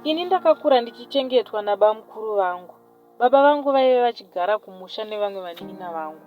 Ini ndakakura ndichichengetwa nabamukuru vangu. Baba vangu vaive vachigara kumusha nevamwe vanin'ina vangu.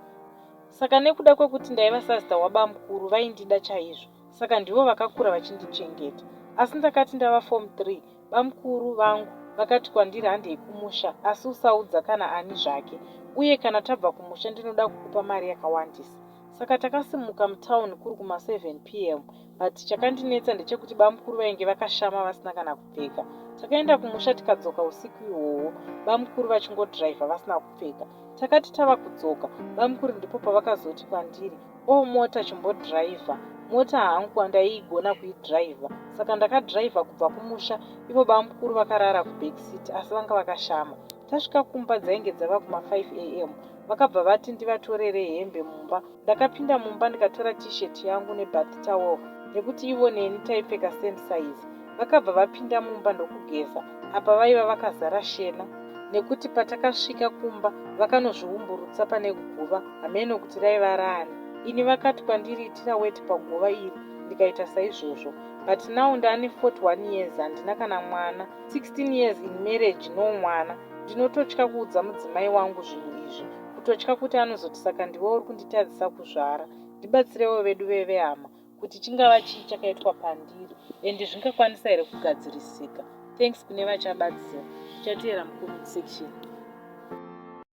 Saka nekuda kwekuti ndaiva sazita wabamukuru vaindida chaizvo saka ndivo vakakura vachindichengeta. Asi ndakati ndava form 3 bamukuru vangu vakati kwandiri handei kumusha asi usaudza kana ani zvake uye kana tabva kumusha ndinoda kukupa mari yakawandisa. Saka takasimuka mutown kuri kuma 7 pm but chakandinetsa ndechekuti bamukuru vainge vakashama vasina kana kupfeka. Takaenda kumusha tikadzoka usiku ihwohwo bamukuru vachingodriver vasina kupfeka. Takati tava kudzoka bamukuru ndipo pavakazoti kwandiri oh mota chimbodriver. Mota hangu ndaiigona kuidriver saka ndakadriver kubva kumusha ivo bamukuru vakarara kuback seat asi vanga vakashama. Tasvika kumba dzainge dzava kuma 5 am Vakabva vati ndivatorere hembe mumba. Ndakapinda mumba ndikatora t-shirt yangu nebath towel nekuti ivo neni taipfeka same size. Vakabva vapinda mumba ndokugeza apa vaiva vakazara shena nekuti patakasvika kumba vakanozviumburutsa pane guva hameno kuti raiva raani. Ini vakati kwandiri itira weti paguva iri ndikaita saizvozvo. But now ndaane 41 years handina kana mwana. 16 years in marriage no mwana. Ndinototya kuudza mudzimai wangu zvinhu izvi, kutotya kuti anozoti saka ndiwe uri kunditadzisa kuzvara. Ndibatsirewo vedu vevehama kuti chingava chii chakaitwa pandiri and zvingakwanisa here kugadzirisika. Thanks kune vachabatsira. Tichateera mucomment section.